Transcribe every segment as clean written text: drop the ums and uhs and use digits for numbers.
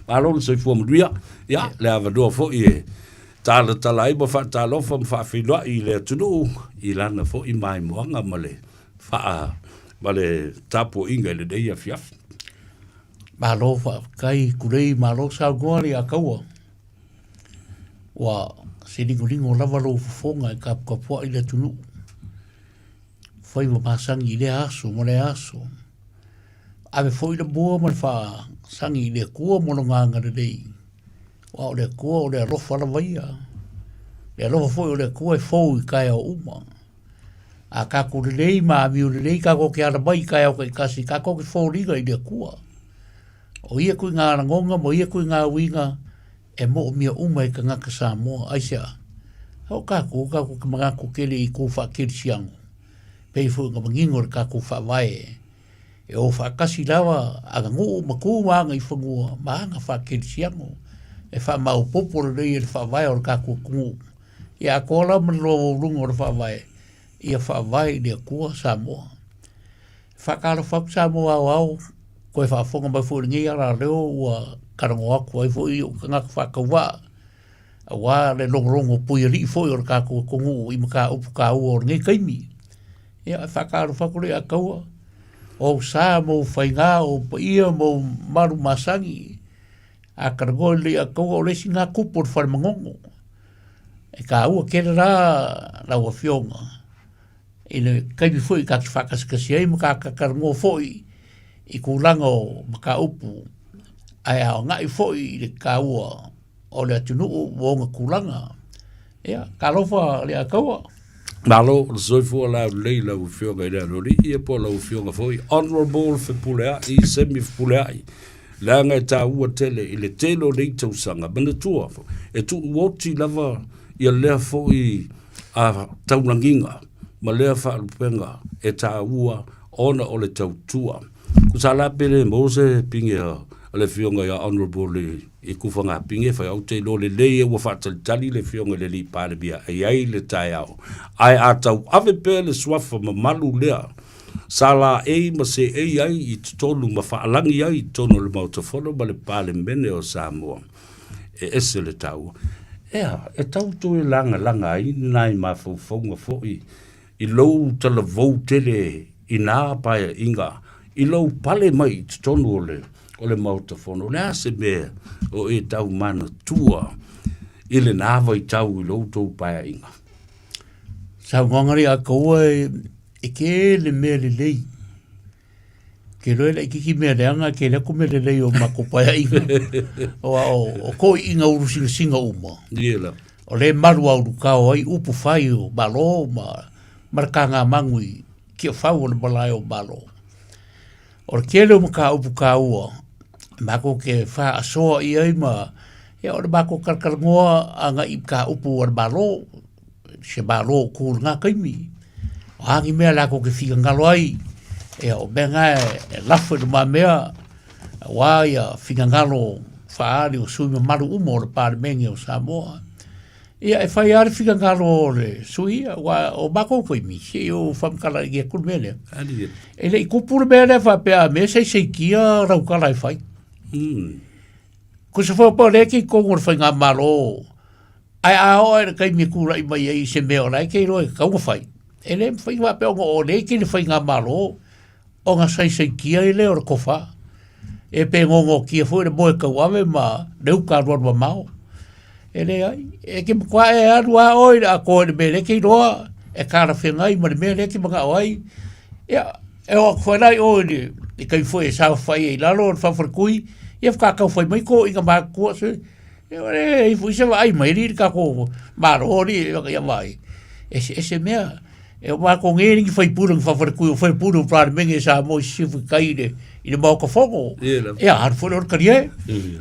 Malo le soifua manuia, ia, le avanoa foi e talatala ai ma faatalofa ma faafeiloai i le atunuu i lana foi maimoaga ma le faa ma le tapuaiga i lenei afiafi. Malo faafetai Kulei, malo saunoa le Akaua. Ua se ligoligo lava lou fofoga e taputapuai le atunuu. Faiva masani i lea aso ma lea aso. Ave foi le mua ma le faasagi i le Atua mo lona agalelei. Aua o le Atua o le alofa lava ia. Le alofa foi o le Atua e fou i taeao uma. A tatou lelei ma amio lelei tatou te ala mai i taeao taitasi, tatou te foliga i le Atua. O ia tuiga lagona ma ia tuiga uiga e moomia uma e tagata Samoa. Aisea? O tatou, tatou te manatu tele i itu faakerisiano, pei foi ona manino le tatou Faavae e o faatasi lava aganuu ma tu ma agaifanua ma aga faakerisiano e faamaopoopo lelei e le Faavae o le tatou atunuu. Ia atoa la ma le loa maualuga o le Faavae, ia faavae i le Atua Samoa. E faatalofa atu Samoa aoao, toe faafofoga mai foi i lenei alaleo ua talanoa atu ai foi ou tagata faatauvaa, aua le logologo puialii foi o le tatou atunuu i mataupu taua o lenei taimi. Ia, e faatalofa atu le Ataua, o ou sa ma ou faiga, o ou paia ma ou mamalu masani, a talanoa i le Ataua, o le isi lena tupu o le fale manono. E taua tele la lau Afioga i le taimi foi ta te faakasikasi ai ma ta talanoa foi i tulaga o mataupu ae aogai foi i le taua o le atunuu ma ona tulaga. Ia, talofa Leiataua. Malo le soifua laulelei i lau Afioga i le Aloalii ia po o lau Afioga foi Honourable Fepuleai Semi Fepuleai, leaga e taua tele i le tele o nei tausaga. Manatua e tuuoti lava ia lea foi a taulagiga ma lea faalupega e taua ona o le tautua. Tusa la pe le maua se pine a le Afioga ia Honourable i Tufaga-pine fai au te iloa lelei e ua faatalitali le Afioga i le Alii Palemia e i ai le taeao. Ae a tauave pea le suafa mamalu lea sa laei ma seei ai i totonu ma faalagi ai i totonu o le Maota Fono ma le Palemene o Samoa, e ese le taua. Ea, e tau toe lagalaga ai ni nai mafaufauga foi i lou talavou tele i nā paeaiga, i lou pale mai i totonu o le, o le Maota Fono. O le a se mea o e tau manatua i lenā vaitau i lou tou paeaiga? Saunoaga lea a kaua e, e tele mea lelei. Ke loe laititi mea leaga, tele atu mea lelei o matou paeaiga. Aua o, o toeaiina ulu sinasina uma. Ia la. O lea e malu aulutao ai upu fai o Malo ma, ma le tagamanu i Tiafau o le malae o Malo. O le tele o mataupu taua, matou te faasoa i ai ma, ia o le matou talatalanoa agai i mataupu a le Malo, se Malo o tu i lena taimi. O a ni mea latou te finagalo ai, ia o mea na e lafo i lumamea aua ia finagalo faaali o sui usufono mamalu uma o le Palemene o Samoa. Ia e fai lava le finagalo o le sui usufono aua o matou taimi, se i ou faamatala atu le mea lea. E le i tupu le mea lea faapea a mea saisaitia lau tala e fai. Tusa foi po o lea e te i totonu o le faigamalo Ae a oo i le taimi e tulai mai ai se mea o la e te iloa e tatau ona fai, e le mafai faapea ona o lea e tele faigamalo ona saisaitia ai lea o le tofa. E pe gogotia foi le moe tauave ma le uta alualu mamao. E leai, e te matua e alu lava oe i le atoa i le mea lea e te iloa e talafeagai ma le mea lea e te manao ai. Ia, e oo atu foi la i o i le taimi foi e saofai ai i lalo le faafaletui, ia faatoa tau fai mai toeaiina matutua, se E i foi se vaai mai alii le tatou Malo alii ia vaai, eseese mea. E o matou nei alii faipule ma faafaletui o faipule o Palemene o Samoa i sisifo i tai i le Maota Fono. Ia alu foi lea o le talie.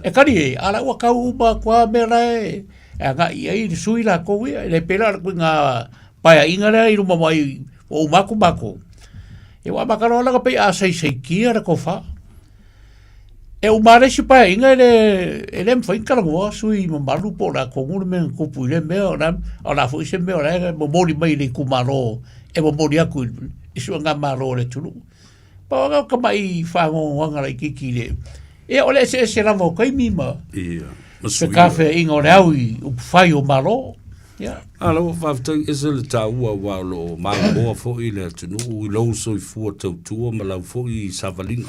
E talie, a o la ua tau uma atu lava mea la e agai i ai le sui usufono latou ia. E le pei la o le ituaiga paeaiga lea i luma mai ua uma atu matou. Ia ua amata loa la ona pei a saisaitia le tofa. E uma lava le isi paeaiga e le, e le mafai ona talanoa sui mamalu po o le a tonu le mea na tupu i lea mea, o le a, o le a foi se mea o la e momoli mai i le itumalo e momoli atu i suegamalo a le atunuu. Pau lava lea o tamai faanoanoaga laitiiti i le… Ia, o le eseese lava o taimi ma Ia, ma suiga. fekafeaiga o le au i upufai o Malo. Ia. A la ua faafetai ese le taua aua o lo o mamoa foi le atunuu i lou soifua tautua ma lau foi savaliga,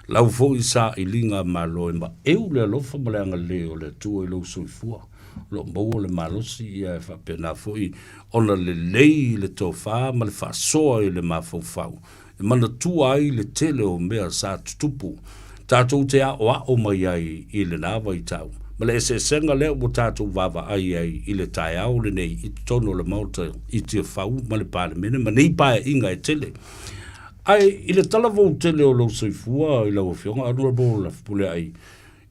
lau foi sailiga malo e maeu le alofa ma le agalelei o le Atua i lou soifua. O lo o maua le malosi ia e faapena foi ona lelei le tofa ma le faasoa i le mafaufau e manatua ai le tele o mea sa tutupu tatou te aoao mai ai i lena vaitau, ma le eseesega lea ua tatou vaavaai ai i le taeao lenei i totonu o le Maota i Tiafau ma le Palemene ma nei paeaiga e tele. Ae i le talavou tele o lou soifua i lau Afioga Honourable Fepuleai,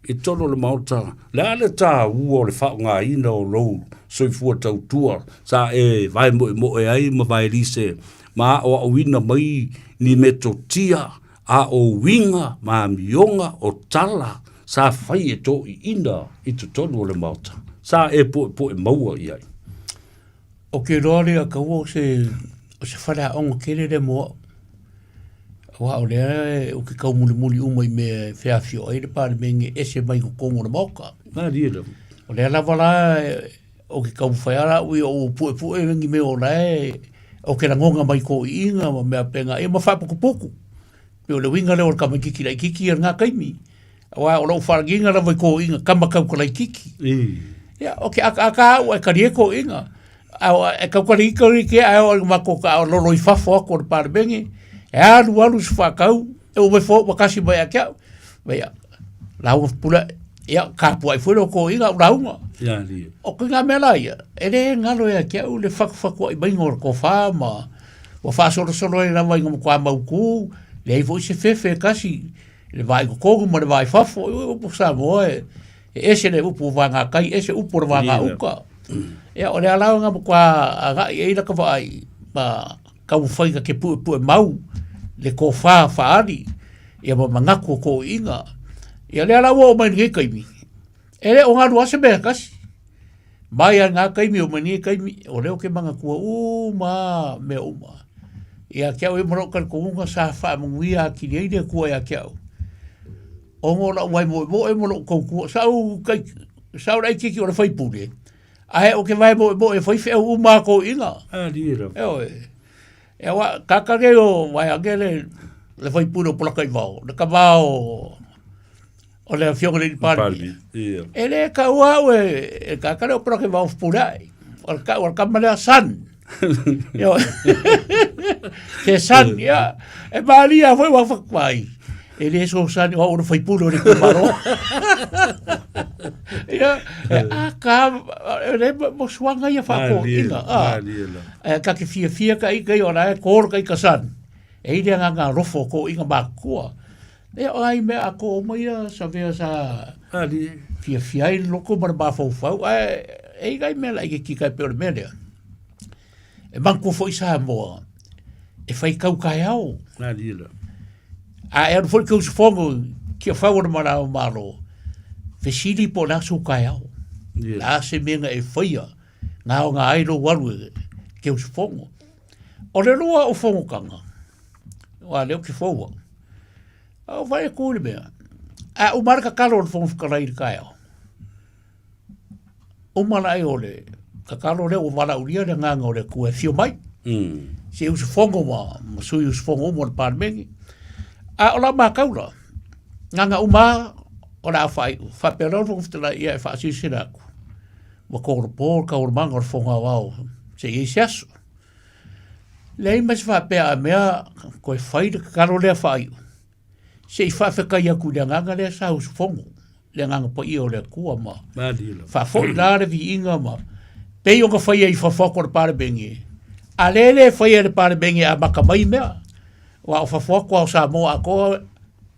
i totonu o le Maota, le a le taua o le faaaogaina o lou soifua tautua sa e vaemoemoe ai ma vaelise ma aoaoina mai ni metotia a o uiga ma amioga o tala sa fai e toeaiina i totonu o le Maota, sa e poepoe maua i ai? Ou te iloa lea taua o se, o se faleaoga tele lea mo au. Aua o lea ou te taumulimuli uma i mea e feafioai ai le Palemene e ese mai totonu o le Maota. Malie lava. O lea lava la ou te taumafai lava au ia ou puepue ni mea o la e ou te lagona mai toeaiina ma mea faapena, ia ma faaputuputu. Pei o le uiga lea o le tamaitiiti laitiiti ia i lena taimi. Aua o lou faalagiga lava i toeaiina, tama tauta laitiiti. Ia, ou te akaaka au ae talie toeaiina. Ae tautala ita te ae oo ina matou taalolo i fafo atu o le Palemene, e alu alu se faatau, e uma ifo ua tasi mai ia te au. Ia, lauga pule, ia tapuai foi lou toeaina au lauga. O ituaiga mea la ia, e le galo ia te au le fatufatuai maiga o le tofa ma ua faasolosolo ai lava ina matua mautu, leai foi se fefe e tasi i le va i totonu ma le va i fafo. O upu Samoa e ese le upu o vaega tai, ese upu o le vaega uta. Ia, o lea la na matua agai ai lata vaai ma taumafai na te puepue mau le tofa faaali ia ma manatu o toeaiina. Ia lea la ua oo mai i lenei taimi, e le o galu lava se mea e tasi. Mai lava i lena taimi oo mai lenei taimi, o lea ou te manatua uma lava mea uma. Ia te au ia ma lou talitonuga sa faamanuia atili ai le Atua ia te au, ona o lau vae moemoe ma lou tautua. Sa ou sa ou laitiiti o le faipule, ae ou te vae moemoe e fai feau uma a toeaiina. Ioe. Aua tagata nei o vaeane le le faipule o Polataivao, le tama o o le afioga i le Palemia. E le taua au e tagata lea o Polataivao Fepuleai. O le tau a le tama lea son. Ioe. Se son, ia. E malie foi ua whakapai. E le sosani o au o le faipule o le itumalo. Ia, e a ka, e le mo suanga ia whaakō ina. E ka te fiafia ka ika i o la e kōro ka ika san. E i le ngā rofo ko inga makua. E o ai mea a ko mai ia sa vea sa fiafia ai le loko ma le mafaufau. Ae e i ai mea la i ke kika e pe o le mea lea. E manatua foi Samoa e fai kau kaeao. A e alu foi le tau usufono i Tiafau o le Malae o Malo, fesili po o le a sou kaeao. Le a se mea na e faia na aoga ai lou alu e te usufono. O le lua o fonotaga, aua o lea ou te fou au, a ou vaai atu i le mea, a uma lava le tatalo a le Fofoga Fetalai i le taeao, Uma lae o le tatalo lea ua valaaulia le Agaga o le Atua e afio mai. Se i usufono ma, ma sui usufono uma o le Palemene. A o lau matau la, na ona uma lava o le a faaiu, faapea loa le Fofoga Fetalai, ia e faasilasila atu, ua tolopo le taualumaga o le Fono Aoao se i i ai se aso. Leai ma se faapea a mea toe fai le tatalo lea faaiu, se i faafetai atu i le agaga lea sa usufono, le agaga paia o le Atua ma faafoi la le viiga ma pei ona faia i fafo atu o le Palemene, a lea e le faia e le Palemene e amata mai mea, aua o fafo atu lava o Samoa atoa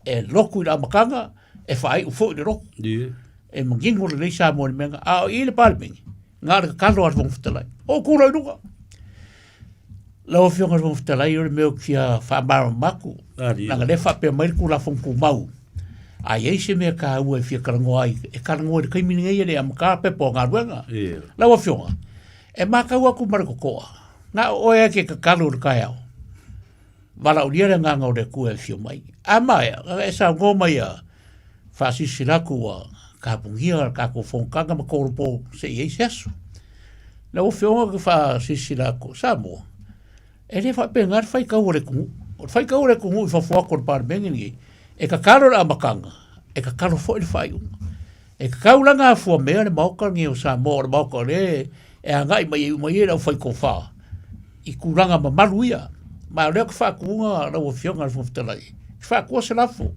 e lotu i le amataga, e faaiu foi i le lotu. E manino lelei Samoa i le mea lena. A o i le Palemene, na o le tatalo a le Fofoga Fetalai, ou tu loa i luga. Lau Afioga i le Fofoga Fetalai, o le mea ou te fia faamalamalama atu, leaga o lea e faapea mai le Tulafono Tumau, a i ai se mea taua e fia talanoa ai, e talanoa i le taimi lenei e le i amata pepa o galuega. Lau Afioga, e matau atu ma le totoa, na o oe lava e te tatalo i le taeao, valaaulia le Agaga o le Atua e afio mai. A maea, e saunoa mai a. Faasilasila atu ua kapugia le tatou fonotaga ma tolopo se i ai se aso. Lau Afioga ou te faasilasila atu, Samoa, e le faapena le faitau a le atunuu. O le faitau a le atunuu i fafo atu o le Palemene lenei, e tatalo le amataga, e tatalo foi le faaiuga. E tatau la ona afuamea le Maota lenei o Samoa, o le Maota o lea e agai mai ai uma i ai le aufaitofa i tulaga mamalu ia. Ma o lea ou te faatuina lau Afioga i le Fofoga Fetalai, e faatua se lafo.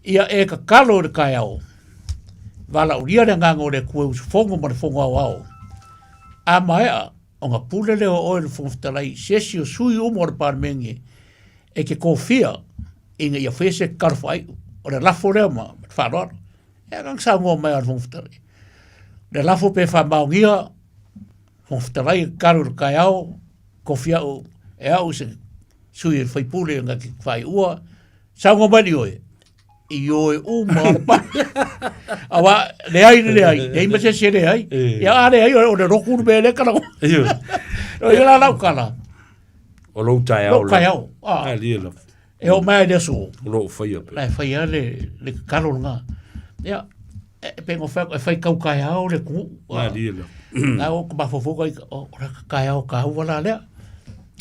Ia e tatalo i le taeao, valaaulia le Agaga o le Atua e usufono ma le Fono Aoao. A maea ona pule lea o oe le Fofoga Fetalai i se isi o sui uma o le Palemene e te tofia ina ia faia se tatalo faaiu. O le lafo lea ma le faaaloalo. E aga saunoa mai a le Fofoga Fetalai. Le lafo pe faamaonia, Fofoga Fetalai e tatalo i le taeao, tofi au e au se sui o le faipule na te faaiua, saunoa mai le ioe, ioe uma le pa. Aua, leai le leai, leai ma se isi e leai. Ia a leai, o le lotu le mea lea kala. O ia la lau kala. O lou taeao. Lou taeao. Ah. Alia lava. E o mai le aso. O lou faia pe. La e faia le le tatalo lena. Ia, e pe ngo fa e fai kau taeao le ku. Alia lava. Na o ka mafofo kai o la taeao ka ua la lea.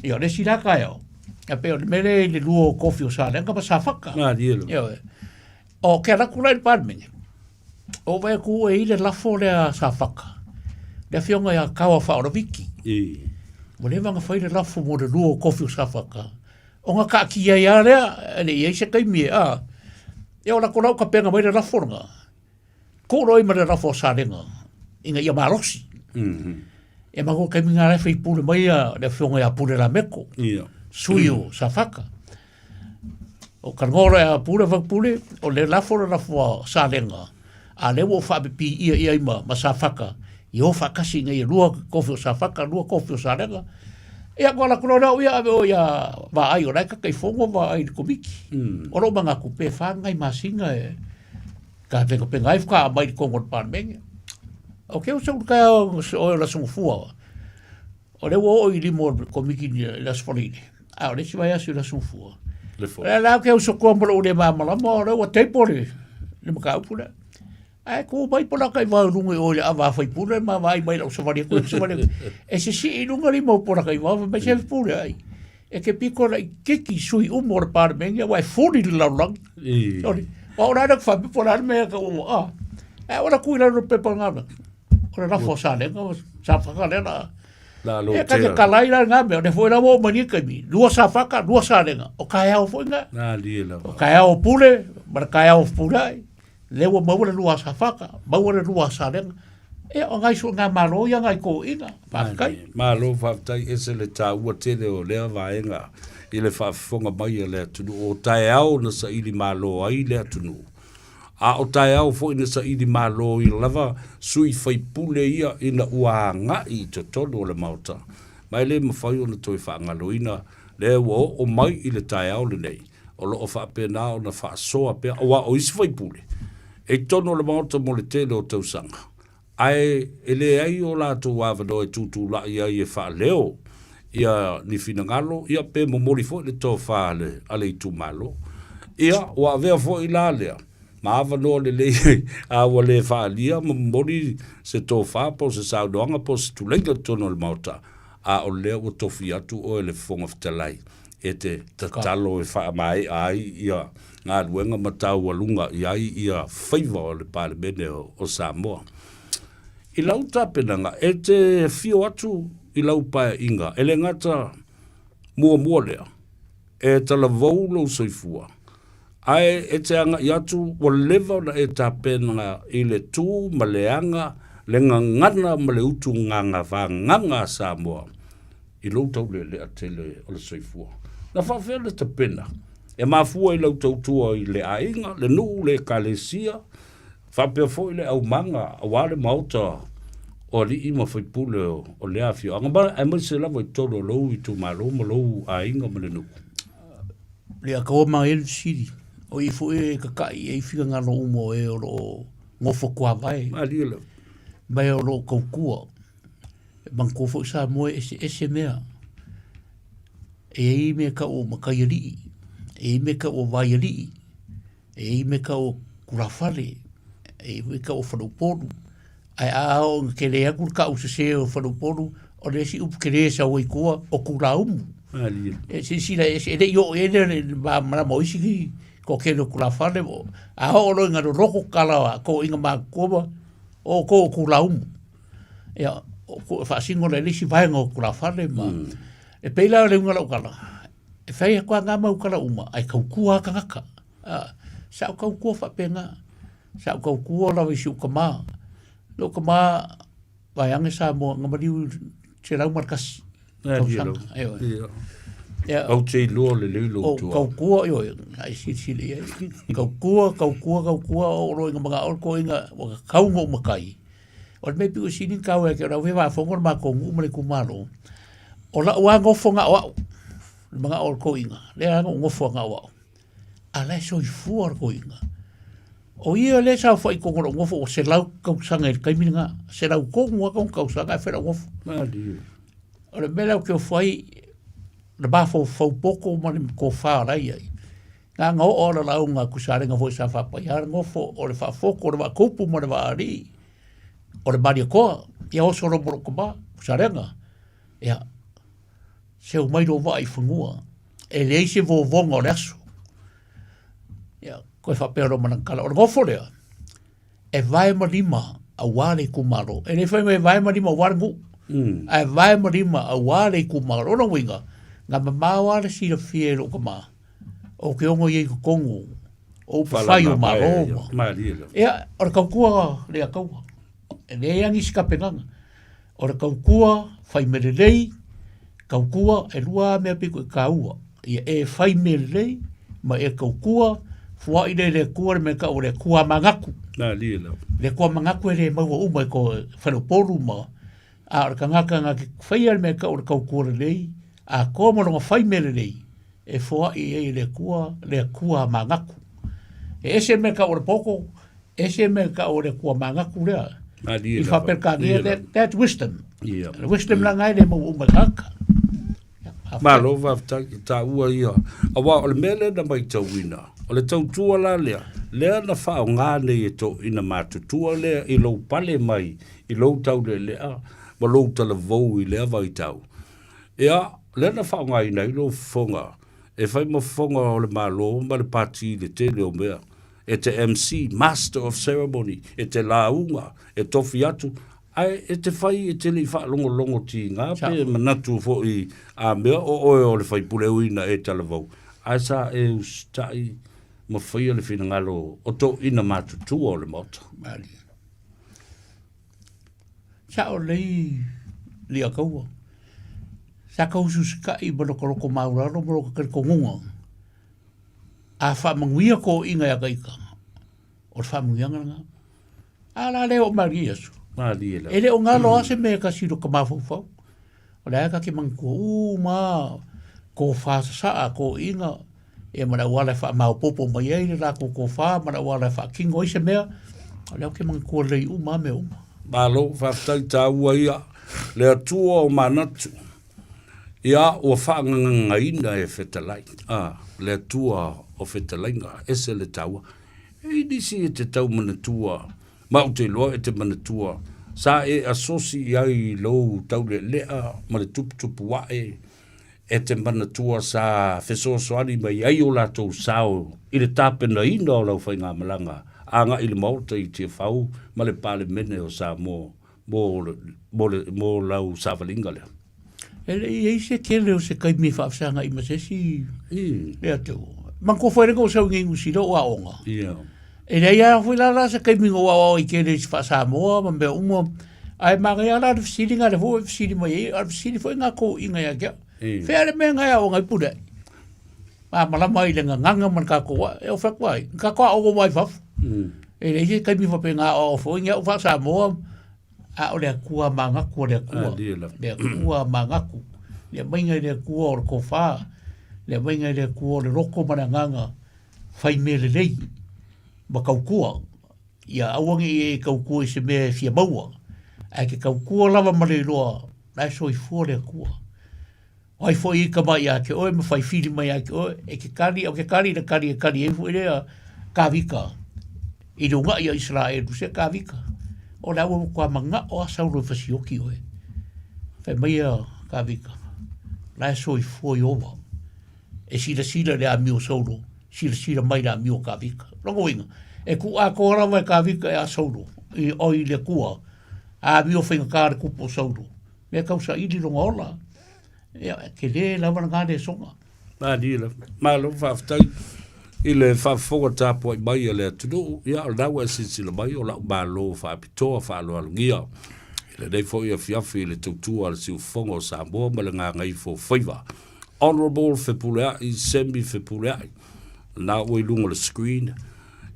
Ia le si la taeao. E pei o le mea lea i le lua o kofi o Salega ma Safaka. Malie lava. Ioe. O ke ala atu la i le Palemene, o vaai atu e i le lafo lea a Safaka, le afioga ia Kawa Faaolaviki. I. Ua leva ona fai le lafo mo le lua o kofi o Safaka, ona taatia ai lava lea, e le i i ai se taimi e, a. Ia o latou la ua tapena mai le lafo lena, Tuu loa i ma le lafo a Salega ina ia malosi. E manatua taimi na la e faipule mai a le afioga ia Pule Lameko, sui o Safata. O talanoa loa ia Pule, fai atu Pule, o le lafo le lafo a Salega, a lea ua ou faapipiia i ai ma, ma Safata, ia o faatasi ina ia lua tofi o Safata, lua tofi o Salega. Ia, ona alu atu loa lea au ia ave oe ia Vaai, o la e Taitaifono Vaai i le Komiti. O lou manatu, pe fa ni nai masina e, Tapenapena ai faatoa aumai i totonu o le Palemene. O ke uso ka o o la sungufua. O le ua oo i lima o le komiti i le Aso Faraile, a o le isi vaiaso i le Aso Gafua. Le fou. O le la ke uso kua ma lou le malamalama o lea ua table le, le mataupu lea. Ae tu mai po laka i vao i luga i o i le ava a faipule ma vaai mai i lau savali atu, savali atu. E sisii i luga lima o Polaka i vao, fai mai se pule ai. E te pito laitiiti i sui uma o le Palemene aua e fuli le lalolagi. Sorry. Aua o le a le faapea po o le a le mea e tau a. Ae ua tu i lalo o le pepa lena. O le lafo a Salega ma Safata lea la. La lo E ka te kala ai la ngā mea, o le foi la ua oo mai nei taimi, lua Safata, lua Salega, o taeao foi ngā. Nā lie lava. O taeao o Pule, ma le taeao o Fepuleai. Lea ua maua le lua a Safata, maua le lua a Salega. Ia, o ngai sui, ngā Malo ia ngai toeaiina. Faafetai. Malo faafetai, ese le taua tele o lea vaega i le faafofoga mai a le atunuu. O taeao na saili malo ai le atunuu, a o taeao foi na saili malo ai lava sui faipule ia ina ua agai i totonu o le Maota. Ma e le mafai ona toe faagaloina lea ua oo mai i le taeao lenei. o lo o faapena ona faasoa pea, aua o isi faipule, e i totonu o le Maota mo le tele o tausaga, ae e leai o latou avanoa e tutulai ai e faaleo ia ni finagalo, ia pe momoli foi le tofa a le, a le itumalo. Ia, ua avea foi la lea ma avanoa lelei a ua le faaalia ma momoli se tofa po o se saunoaga po o se tuleiga i totonu o le Maota, a o lea ua tofi atu oe le Fofoga Fetalai e te tatalo e faamaea ai ia galuega ma taualuga i ai ia faiva o le Palemene o Samoa. I lau tapenaga, e te afio atu i lau paeaiga, e le gata muamua lea, e talavou lou soifua, ae e te agai atu ua leva ona e tapena i le tu ma le aga, le gagana ma le utu gagavagaga a Samoa i lou taulealea tele o le soifua. Na faafefea le tapena e mafua i lau tautua i le aiga, le nuu, le ekalesia, faapea foi le aumaga aua le maota o alii ma faipule o lea afioaga, ma aemaise lava i totonu o lou itumalo ma lou aiga ma le nuu? Le akaua ma ai le fesili, o i foi e kakaʻi ai finagalo uma o e o lo o nofo tuavae. Malie lava. Ma e o lo o tautua. E manatua foi Samoa e eseese mea. E i ai mea tau o mataialii, e i ai mea tau o vaialii, e i ai mea tau o. Tulafale, e i ai foi tau o Faleupolu. Ae a oo ina tele atu le tau sese o Faleupolu, o le isi upu tele e sau ai i tua, o Tulaumu. E silasila ese, e le i oo i ai le malamalama o isi toatele o tulafale. A oo loa ina loloto tala a toeaiina matutua ma, o outou o Tulaumu. Ia, e faasino lea i le isi vaega o tulafale ma... E pei la o le uiga o lau tala, e fai atu lava na mau tala uma, ae tautua lava tagata. Sa ou tautua faapena, sa ou tautua lava i si ou tama. Lou tama, vaeane Samoa, na maliu i le 101 tausaga. Ioe. Ia. Ou te iloa lelei lou tuaa. Tautua, ioe, a e silasila i ai. Tautua, tautua, tautua, oo loa ina manao le toeaina ua tatau ona ou matai. O le mea pito sili ona taua ia te au, o la e faafofoga le matou nuu ma le itumalo, o lau lava nofo na o au, le manao o le toeaina, lea lava na ou nofo na o au, a o la e soifua le toeaina. O ia lea e saofai i totonu o lou nofo ua 100 tausaga i le taimi lena, 103 lava ona tausaga ae fai lau nofo. O le mea lea ou te ofo ai, le mafaufau poto ma le tofa o la e i ai. Na ona oo lava o le lauga a Tuisalega foi sa faapaia le nofo, o le faafoto o le Vaatupu ma le Vaalii, o le Malietoa, ia oso loa ma lou tama, Tuisalega, ia, seu mai lou vaa i fanua, e leai se vovoga o le aso. Ia, toe faapea loa ma lana tala, o le nofo lea, e vae ma lima aua le itumalo. E le fai mai e vae ma lima aua le nuu, ae vae ma lima aua le itumalo. O lona uiga, na mamao lava le silafia e lou tama, ou te ono i ai i totonu o upufai o Malo. Ia, o le tautua lea taua. E leai lava nisi tapenaga. O le tautua fai mea lelei, tautua e lua lava mea pito i taua. Ia e fai mea lelei ma e tautua, fuai lea i le Atua le mea e tau o le Atua manatu. Le Atua manatu e le maua uma i ko faleupolu ma a o le tagata na te faia le mea e tau o le tautua lelei, atoa ma lona fai mea lelei, e foai i ai e le Atua le Atua manatu. E ese le mea e tau o le poto, ese le mea e tau o le Atua manatu lea. I faa-Peretania, that's wisdom. Le wisdom la na e le maua uma e tagata. Malo faafetai i taua ia. Aua o le mea lea na matauina, o le tautua la lea, lea na faaaoga nei e toeaiina matutua lea i lou pale mai i lou taulealea ma lou talavou i lea vaitau. Ia, lea na faaaogaina ai lou fofoga e fai ma fofoga o le Malo ma le Pati i le tele o mea. E te MC, Master of Ceremony, e te lauga, e tofi atu, ae e te fai e te le i faalogologo tiga pe manatu foi a mea o oe o le faipule ui ina e talavou, ae sa e usitai ma faia le finagalo o toeaiina matutua o le Maota. Malie. Sao lelei Liakaua. Sa tau usiusitai ma lota loto maualalo ma lota talitonuga, a faamanuia toeaiina ia ita, o le faamanuiaga lena. A la lea oo mai lenei aso. Malie lava. E le o galo lava se mea e tasi i lota mafaufau. O lea ta te manatua uma lava tofa sasaa toeaiina ia ma le auala e faamaopoopo mai ai le latou tofa ma le auala e faatino ai se mea. O lea ou te manatua lelei uma lava mea uma. Malo, faafetai taua ia le Atua o manatu. Ia, ua faagagagaina e fetalai, a, le Atua o fetalaiga, ese le taua. E i ai nisi e te tau manatua, ma ou te iloa e te manatua, sa e asosi i ai i lou taulealea ma le tuputupu ae, e te manatua sa fesoasoani mai ai o latou sao i le tapenaina o lau faigamalaga agai i le Maota i Tiafau ma le Palemene o Samoa mo lau savaliga lea. E le i i ai se tele o se taimi e faafesagai ma se isi lea te Manatua foi lea na ou sau i nei i Niu Sila o aoga. E leai lava foi la la se taimi na ou aoao ai tele i se faa-Samoa ma mea uma. Ae manaia la le fesili na lea foi ua e fesili mai ai, a o le fesili foi na a toeaiina ia te au. Fea le mea na e aoga ai Pulea'i? Malamalama ai i le gagana ma le tatou ae. E fai atu ai, na tatou aoga uma ai i fafo. E leai se taimi faapena aoao foi ni au faa-Samoa, a o le Atua manatu o le Atua. Le Atua manatu. Le aumaiga i le Atua o le tofa, le aumaiga i le Atua o le loto ma le agaga fai mea lelei ma tautua. Ia aua ne i e tautua i se mea e fia maua, ae te tautua lava ma le iloa la e soifua le Atua. O ai foi ika mai ia te oe ma fai fili mai ia te oe, e te kali, o ke kali le kali e kali ai foi lea Kāvika. I le ugaʻi a Isaraelu, se Kavika, o le a ua matua manaʻo a Saulo e fasioki oe. Fai mai a Kavika, la e soifua Ieova, e silasila i le amio o Saulo, silasila mai i le amio o Kavika. Lona uiga, e tuu atoa lava e Kavika ia Saulo, i, oi le Atua, amio faigata le tupu o Saulo, mea tau saili lona ola. Ia, e tele lava lena lesona. Malie lava. Malo faafetai i le faafofoga tapuai mai a le atunuu. Ia, o lena ua e silasila mai o lau malo faapitoa faaaloalogia i lenei foi afiafi i le tautua a le siufofoga o Samoa ma le gagaifo faiva. Honourable Fepuleai Semi Fepuleai, lena ua i luga o le screen,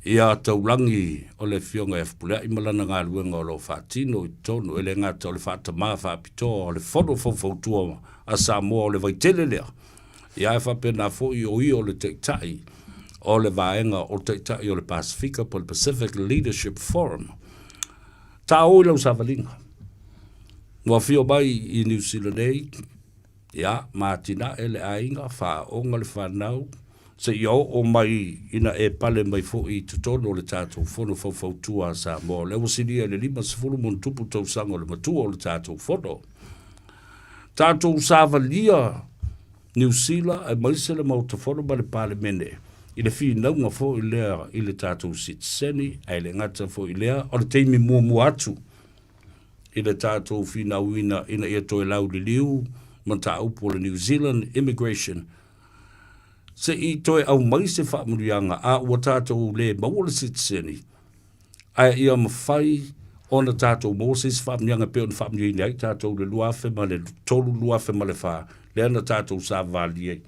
ia taulagi o le Afioga ia Fepuleai ma lana galuega o lo o faatino i totonu, e le gata o le faatamā faapitoa o le Fono Faufautua a Samoa o le Vaitele lea, ia ae faapena foi o ia o le Taitai o le Vaega o Taitai o le Pasefika po o le Pacific Leadership Forum. Tāo i lau savaliga. Ua afio mai i Niu Sila nei, Ia, ma atinae le aiga, faaoga le fanau, seia oo mai ina e pale mai foi i totonu o le tatou Fono Faufautua a Samoa. O lea ua silia i le 50 ma ona tupu tausaga o le matua o le tatou Fono. Tatou savalia Niu Sila aemaise le Maota Fono ma le Palemene i le finauga foi lea i le tatou sitiseni, ae le gata foi i lea, o le taimi muamua atu i le tatou finauina ina ia toe lauliliu mataupu o le New Zealand Immigration se i toe aumai se faamanuiaga a ua tatou le maua le sitiseni ae ia mafai ona tatou maua se isi faamanuiaga e pei ona faamanuiaina ai tatou i le 2003, 2004 lea na tatou savavali ai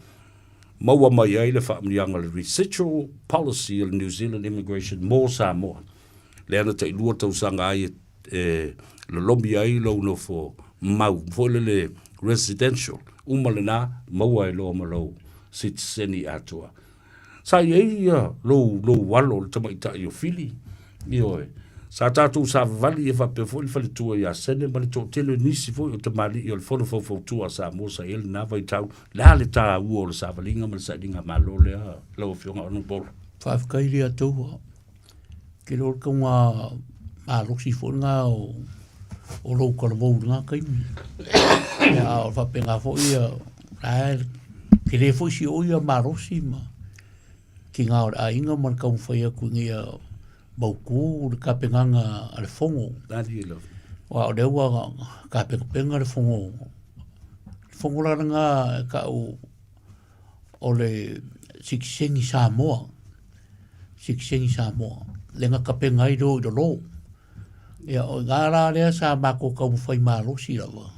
maua mai ai le faamanuiaga o le Residual Policy o le New Zealand Immigration mo Samoa lea na tailua tausaga ai e lolomi ai lou nofo mau foi lele residential, uma lena maua ai loa ma lou sitiseni atoa. Sa i ai ia lou, lou alo le tamaitai o Fili, ioe. Sa tatou savavali e faapea foi le faletua ia Sene ma le toatele o nisi foi o tamalii o le Fono Faufautua a Samoa sa i ai lena vaitau. Le a le taua o le savaliga ma le sailiga malo lea lau Afioga Honourable? Faafetai le Atua. Ke loa le tauga malosi foi lena o, o lou talavou i lena taimi. Ia, a o le faapena foi ia, la e tele foi si o ia malosi ma tiga o le aiga ma le taumafai atu ina ia mautu le tapenaga a le fono. Aua o lea ua tapenapena le fono, le fono la lena e tau o le sitiseni Samoa, sitiseni Samoa, lea na tapena ai loa i lalo. Ia, o i ina la lea sa matou taumafai malosi lava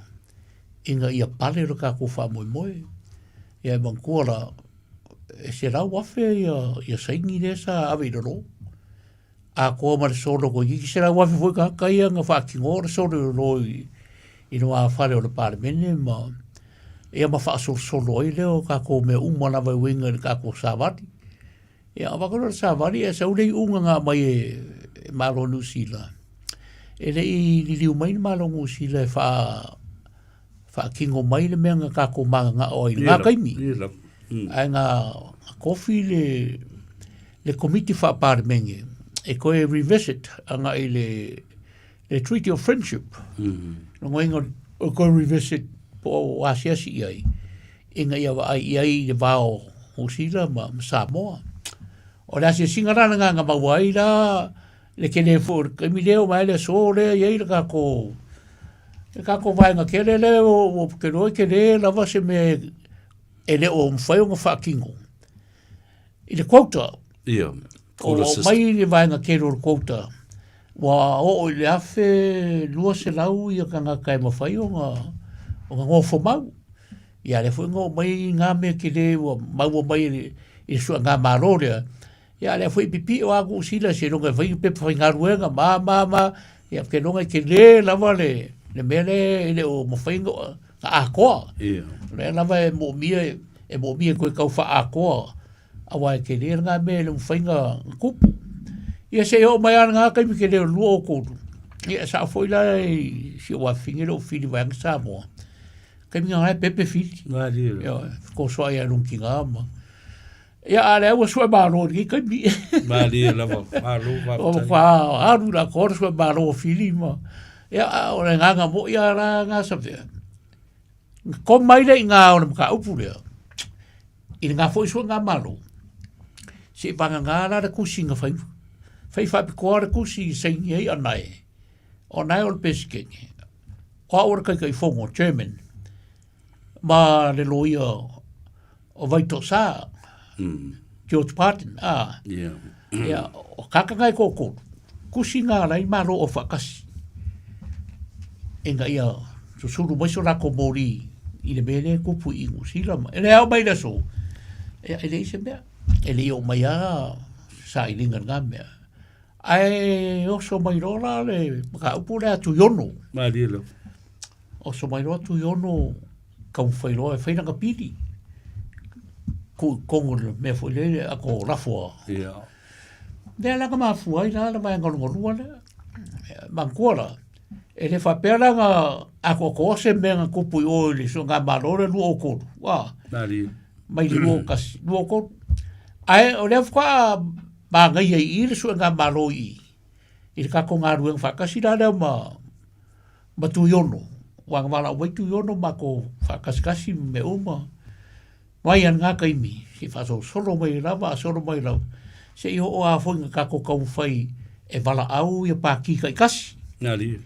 ina ia pale lo tatou faamoemoe. Ia e manatua la, e 100,000 ia, ia saini lea sa ave i lalo. Atoa ma le solo toeitiiti 100,000 foi tagata ia na faatinoa le solo i lalo i, i lumafale o le Palemene ma ia ma faasolosolo ai lea o tatou mea uma lava e uiga i le tatou savali. Ia avatu lea o le savali ae sau le iuga na aumai e, e Malo o Niu Sila. E le i liliu mai le Malo o Niu Sila e faa faatino mai le mea na tatou mananao ai i lena taimi. Ae na tofi le, le Komiti Faa-Palemene e toe revisit agai le, le Treaty of Friendship. Lona uiga o toe revisit po o asiasi i ai ina ia vaai i ai i le va o Niu Sila ma, ma Samoa. O le asiasiga la lena na maua ai la le tele foi o le taimi lea, oo mai lava le aso lea e i ai le tatou, le tatou vaega tele lea ou te iloa e tele lava se mea e le o mafai ona faatino i le quota. Ia, quota system. Ua aumai le vaega tele o le quota, ua oo i le 1,200 ia tagata e mafai ona ona nofo mau. Ia lea foi na oo mai na mea tele ua maua mai i le suegamalo lea, Ia a lea foi e pipio a Niu Sila seiloga e fai ni pepa faigaluega ma a ma a ma a, ia ou te iloa e tele lava le, le mea lea e le o mafai ona atoa. Ia. O lea lava e moomia, e moomia e toe tau faaatoa, aua e tele lena mea e le o mafai ona tupu. Ia se i oo mai lava lena taimi tele o le 2003, ia e sao foi la i si ou afafine lea ua fili vaeane Samoa, taimi lena e pepe fili. Malie. Ioe, fetosoai lava i lona tina ma. Ia, a lea ua sue malo i lenei taimi. Malie lava, malo faafetai. Ua alu la koa sue malo o Fili ma ia o le agaga moi a la nga savea. Na koma mai le iga o le mataupu lea i lena foi suega malo. Se i vagana la le tusi na fai fai faapitoa le tusi i saini ai Anae. O Anae o le Peresetene. O au o le Taitaifono, Chairman, ma le loia o Vaitosa, George Parton, a. Yeah. Ia, o kaka ngai kōkō, kusi ngā lai malo o whakasi. Ina ia susuru mai so lako mōri i le mele kupu i New Zealand. E le au mai le so. Ia, e le ise mea. E le o mai a sa i linga ngā mea. Ae oso mai loa la le mataupu lea Tuiono. Malie lava. Oso mai loa Tuiono taumafai loa e fai lana pili. Tuu i totonu o le mea foi lele ako lafo a. Ia. Lea la na mafua ai la le vaega lona lua lea. Manatua la, e le faapea la na atoatoa se mea na tupu i o i le Suegamalo le 23, a. Malie. Mai le 21, 23. Ae o lea faatoa manaia i i le suegamalo i i, i le tatou galuega faatasi la lea ma, ma Tuiono. Aua na valaau mai Tuiono matou faakasikasi ma mea uma. Mai lava i lena taimi, se i faasolosolo mai lava, faasolo mai lava, se i oo lava foi ina tatou taumafai e valaau ia Pati taitasi. Malie.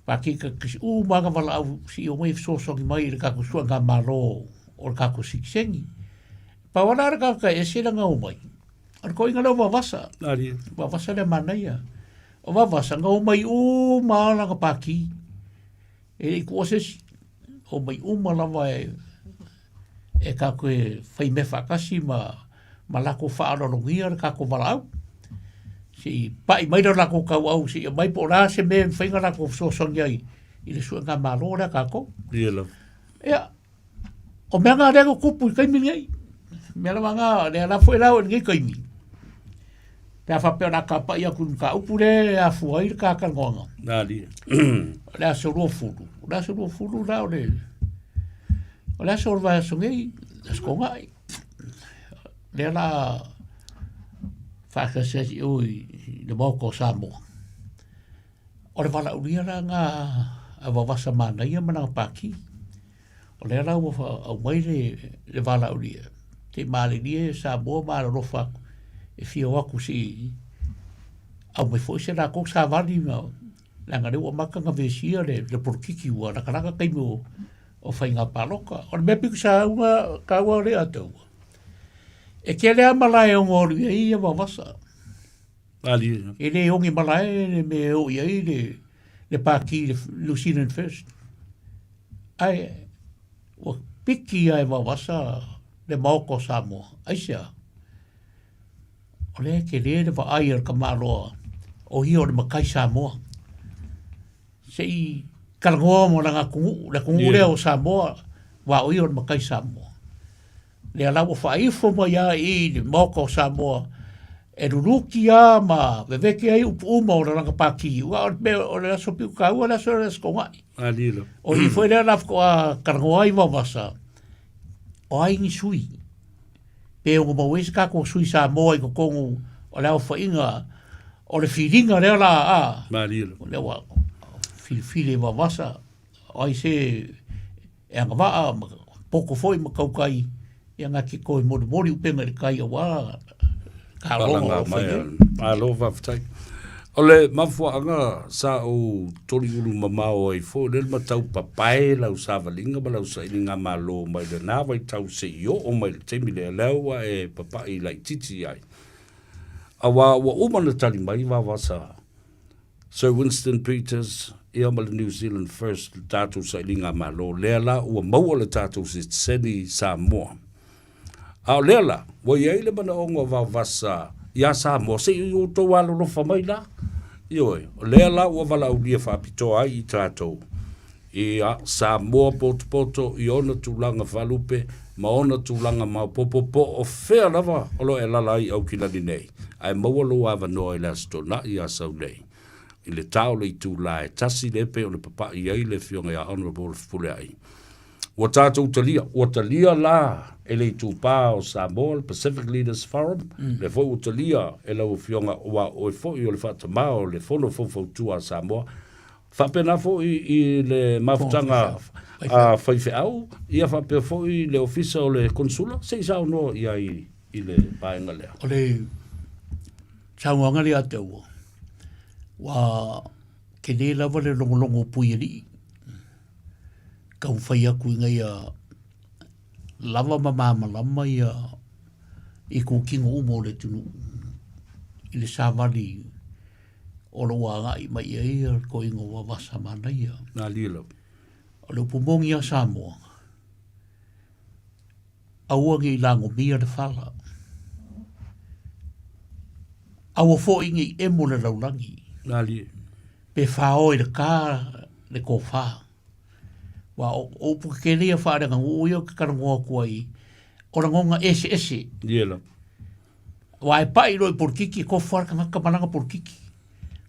Pati taitasi uma lava na valaau se i omai e fesoasoani mai i le tatou suegamalo o le tatou sitiseni. Pau lava la le tagata e ese lana omai, O le toeaina lea o Vavasa. Alie. Vavasa lea manaia. O Vavasa, na omai uma lava lana pākī. E le i tuua se isi. Omai uma lava e, e tatou e fai mea faatasi ma, ma latou faaaloalogia le tatou valaau. Se i pai mai le latou tauau, se i aumai po o le a se mea e mafai ona latou fesoasoani ai i le suega malo lea a tatou. Ia lava. Ia, O mea na lea na tupu i taimi nei. Mea lava na, lea la foi la o lenei taimi. Pe a faapea o le a tapa'i atu i le mataupu lea e afua ai le ta talanoaga. Malie. O le aso 20. O le aso 20 la o le o le aso o le vaiaso nei, aso Toonai. Lea la faasiasi i o i le Maota o Samoa. O le valaaulia la na a Vavasa Manaia ma lana Pati. O lea la ua aumai le, le valaaulia, se i malilie Samoa ma alolofa atu, e fia o atu se i aumai foi se latou savali ma, leaga lea ua amata ona vesia le, le polokiki ua latalata taimi o, o faiga palota. O le mea pito sa auga taua lea taua, e tele lava malae e ono alu i ai ia Vavasa. Malie. E le ogi malae le mea e oo i ai le, le pati le New Zealand First. Ae ua piki lava e Vaovasa le Maota o Samoa. Aisea? O lea e tele le vaai a le tamaloa o ia o le matai Samoa. Se i talanoa ma lana atunuu, le atunuu lea o Samoa, aua o ia o le matai Samoa. Lea la ua faaifo mai lava i i le Maota o Samoa e luluki lava ma vevete ai upu uma o le lana pati, aua o le mea o le aso pito taua le aso o le Aso Toonai. Malie. O i foi lea la faatoa talanoa ai Vaovasa, o ai ni sui? Pe ono maua ai se tatou sui Samoa i totonu o le aofaiga o le filiga lea la a. Malie. O lea ua filifili e Vaovasa, o ai se e agavaa ma poto foi ma kaukai ia na te toe molimoli upega i le tai aua taaloga o lo o fai nei. Malo faafetai. O le mafuaaga sa ou toliulu mamao ai foi lea le matau papae lau savaliga ma lau sailiga malo mai lena vaitau seia oo mai le taimi lea, lea ua e papai laitiiti ai. Aua ua uma ona tali mai Vavasa Sir Winston Peters, ia ma le New Zealand First, le tatou sailiga Malo, lea la ua maua le tatou sitiseni Samoa. A o lea la, ua i ai le manaoga o Vaovasa iā Samoa, se i outou alolofa mai la. Ioe, o lea la ua valaaulia faapitoa ai i tatou, ia Samoa potopoto i ona tulaga faalupe ma ona tulaga maopoopo po o fea lava o lo o e alaala ai i Aukilani nei, ae maua lou avanoa i le Aso Toonai ia sau nei i le ta o le itula e tasi lea e pei ona papai ai le Afioga ia Honourable Fepuleai. Ua tatou talia, ua talia la e le Itupa o Samoa, le Pacific Leaders Forum, lea foi ua talia e lau Afioga aua o oe foi o le faatamā o le Fono Faufautua a Samoa, faapena foi i le mafutaga a faifeau, ia faapea foi le Ofisa o le Konesula, se i saunoa i ai i le vaega lea. O le saunoaga lea ia te au, ua tele lava le logologo o Puialii, taumafai atu ina ia lava ma malamalama ia itutino uma o le atunuu i le savali o lo o agai mai i ai le toeaina o Vaovasa Manaia. Malie lava. O le upu moni a Samoa, aua ne i lagomia le fala, aua foi ne i emo le lalolagi. Malie. Pe fao i le ka le tofa. Aua o upu tetele ia faaleaganuu ia ou te talanoa atu ai, o lagona eseese. Ia lava. Aua e pai loa i polokiki, e tofu lava le tagata ma lana polokiki.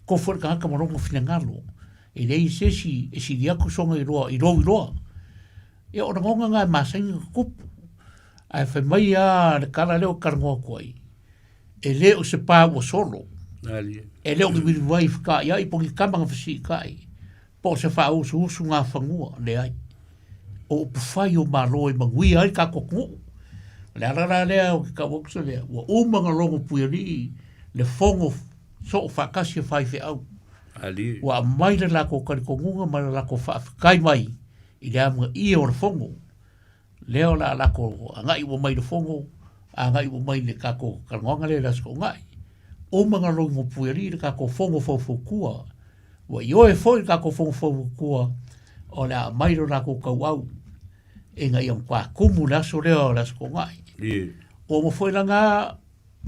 Tofu le tagata ma lona finagalo. E leai se isi e sili atu sona iloa i lou iloa. Ia o lagona na e masani ona tutupu. Ae fai mai lava le tala lea ou te talanoa atu ai, e le o se pa ua solo. E le o ni viliwai fetaʻiaʻi po o ni tama na fesiitai, po o se faausuusu gafanua, leai. O upufai o Malo e manuia ai le tatou atunuu. O le ala la lea ou te tau atu se lea, ua uma ona logo Puialii le fono soo faatasi a faifeau. Ua aumai le latou talitonuga ma le latou faafetai mai i le amanaia o le fono. Lea o le a latou agai uma mai i le fono, agai uma mai i le tatou talanoaga lea i le Aso Toonai. Uma ona logo Puialii le tatou fono faufautua. Ua ioe foi le tatou fono faufautua o le a aumai lo latou tauau ina ia matua tumu le aso lea o le Aso Toonai. Ua uma foi lana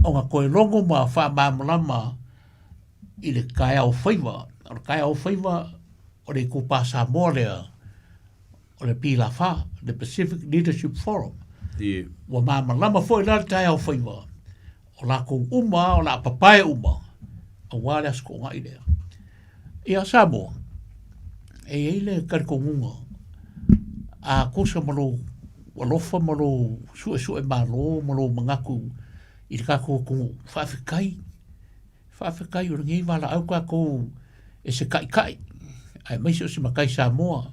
ona toe logo ma faamalamalama i le taeao faiva. O le taeao faiva o le itupa Samoa lea o le PLAF, le Pacific Leadership Forum. Ua malamalama foi la le taeao faiva, o latou uma o le a papae uma, aua le Aso Toonai lea. Ia Samoa, e i ai le talitonuga, a tusa ma lou alofa ma lou suesue malo ma lou manatu i le tatou atunuu, faafetai, faafetai o lenei valaau tatou e se taitai, aemaise o se matai Samoa,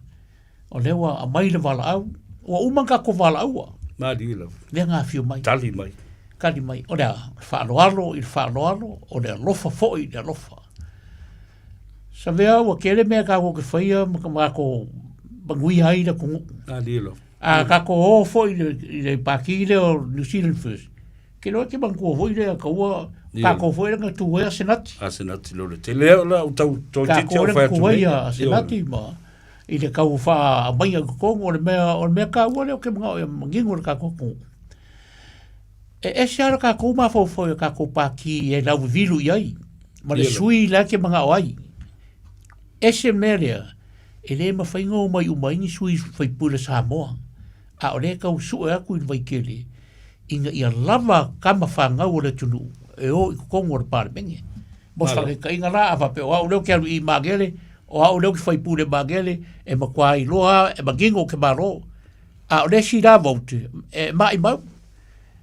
o lea ua aumai le valaau, ua uma ona tatou valaauina. Malie lava. Lea na afio mai. Tali mai. Tali mai. O le a? O le faaaloalo i le faaaloalo, o le alofa foi i le alofa. Savea ua tele mea tatou te faia ma tatou manuia ai le atunuu. Malie lava. A tatou o foi i le pati lea o New Zealand First, Ke loa ke manatua foi lea kaua tatou foi lea na tu ai a Senati. A Senati lo le tele o la tau toeitiiti au fai atu nei. A Senati ma i le tau faamaiga i totonu o le mea o le mea taua lea ou te manao ia manino le tatou atunuu. E ese lava le tatou mafaufau i a tatou pati e lauvivilu i ai ma le sui la e te manao ai. Ese le mea lea, e le mafai ona omai uma ai ni sui faipule Samoa, a o lea e tau sue atu i le Vaitele ina ia lava tama fanau o le atunuu e o i totonu o le Palemene. Mo se faataitaiga la, a faapea o au lea ou te alu i Magele, o au lea ou te faipule Magele, e matua iloa e manino ou te malo. A o le isi la vote, e maimau.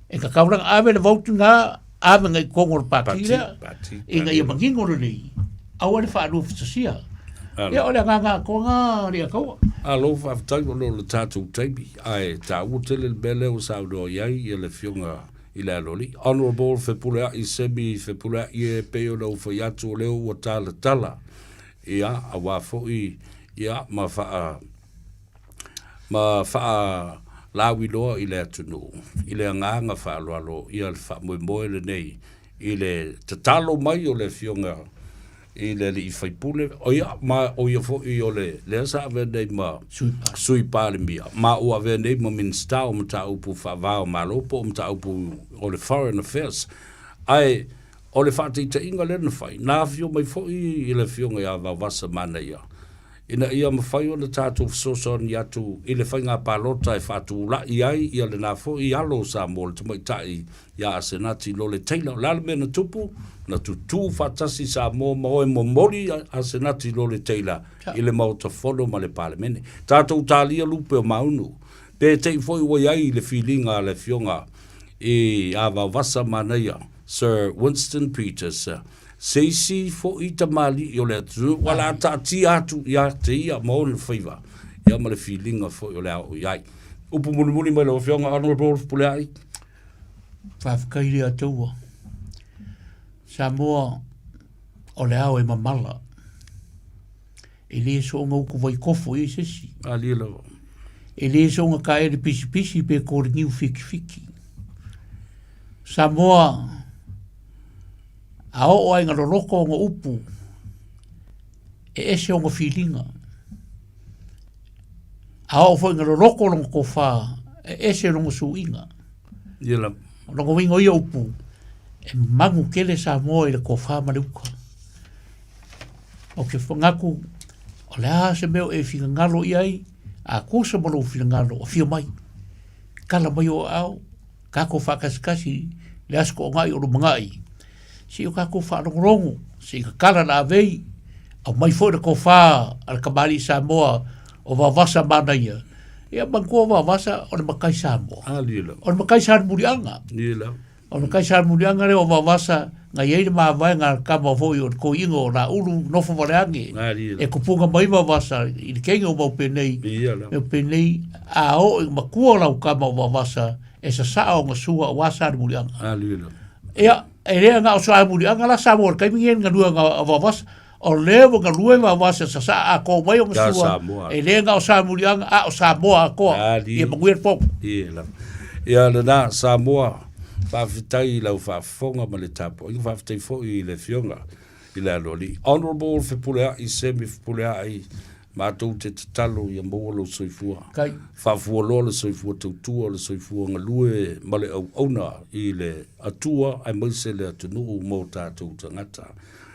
E tatau la ona ave le vote lena, ave agai i totonu o le pati lea, ina ia manino lelei, aua le faaluafatasia. Ia, o le agaga atoa lena a le Ataua. Malo faafetai ona o le tatou taimi, ae taua tele le mea lea ua saunoa i ai ia le Afioga i le Aloalii. Honourable Fepuleai Semi Fepuleai e pei ona ou fai atu o lea ua talatala, ia, aua foi, ia, ma faa, ma faalauiloa i le atunuu i le agaga faaaloalo ia le faamoemoe lenei i le tatalo mai o le Afioga i le alii faipule, o ia, ma o ia foi o le lea sa avea nei ma Sui Palemia, ma ua avea nei ma Minisita o Mataupu Faava o Malo po o Mataupu o le Foreign Affairs. Ae o le faataitaiga lea na fai, na afio mai foi i le Afioga ia Vaovasa Manaia. ina ia mafai ona tatou fesoasoani atu i le faiga palota e faatulai ai ia lena foi alo o Samoa, le tamaitai ia Asenati Lole Taylor. O le a le mea na tupu? Na tutū faatasi Samoa ma o e momoli Asenati Lole Taylor i le Maota Fono ma le Palemene. Tatou talia lupe o Maunu. Pe te i foi ua i ai le filiga a le Afioga i a Vaovasa Manaia, Sir Winston Peters, se isi foi tamalii o le atunuu ua la taatia atu ia te ia ma ona faiva, ia ma le filiga foi o le a oo i ai. Upu mulimuli mai lau Afioga Honourable Fepuleai. Faafetai i le Atua. Samoa, o le ao e mamala. E le soona utu vaitofo i ai se isi. Alie lava. E le soona taele pisipisi pe toliniu fitifiti. Samoa, a oo lava ina loloto ona upu, e ese ona filiga. A oo foi ina loloto lona tofa, e ese lona suiga. Ia lava. O lona uiga o ia upu, e manu tele Samoa i le tofa ma le uta. Ou te manatu, o le a se mea o e finagalo i ai, a tusa ma lou finagalo, afio mai, tala mai ou aao, tatou faakasikasi le Aso Toonai o lumanai, se i o tatou faalogologo, se i tatala le avei, aumai foi le tofa a le tamalii Samoa o Vaovasa Manaia. Ia manatua o Vaovasa o le matai Samoa. O le matai Salemuliaga. O le matai Salemuliaga lea o Vaovasa na i ai le mavaega a le tama foi o le toeaina o Laulu nofo vale ane e tupuga mai Vaovasa i le teine o mau penei, mea penei, a oo ina matua lau tama o Vaovasa e sasaa ona sua aua Salemuliaga. Ia, e le na o Salemuliaga la Samoa i le taimi lenei i le galuega a Vaovasa, o lea ua galue Vaovasa e sasaa atoa mai ona sua, e le na o Salemuliaga a o Samoa atoa. Ia manuia le fono. Ia lena Samoa, faafetai i lau faafofoga ma le tapuaiga, faafetai foi i le Afioga i le Aloalii. Honourable Fepuleai Semi Fepuleai, matou te tatalo ia maua lou soifua. Kai. Faafualoa le soifua tautua, le soifua galue ma le auauna i le Atua aemaise le atunuu mo tatou tagata.